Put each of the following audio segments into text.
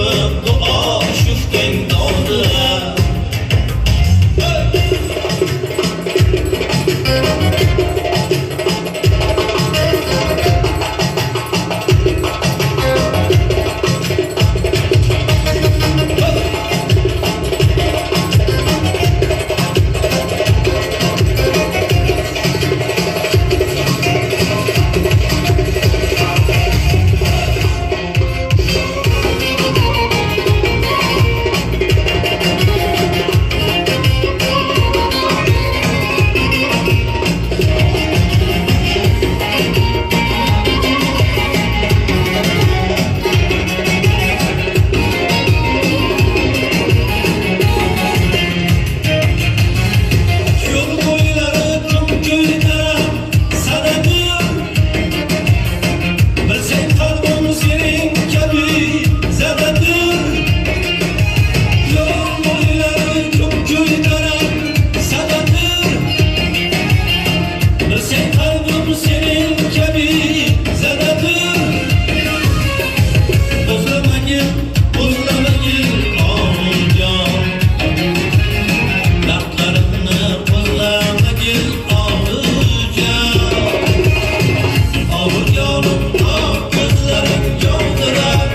Boqib duo shufting dovdirar. Yo'l bo'ylari ko'p ko'ydirar sadadir. Bilsang, qalbim sening kabi zadadir. Yo'l bo'ylari ko'p ko'ydirar sadadir. Bilsang, qalbim sening kabi zadadir. O'zlamagin, o'zlamagin, ovujon. Dardlarimni qo'zg'amagin, ovujon. Ovujonim, oq ko'zlaring yovdirar.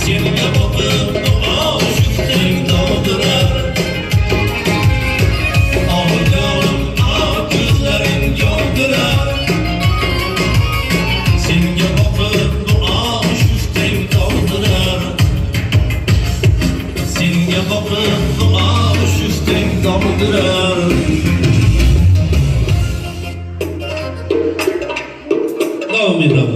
Senga boqib duo shufting dovdirar. Ovujonim, oq ko'zlaring yovdirar. Senga boqib duo shufting dovdirar. Senga boqib duo shufting dovdirar. Davom etamiz.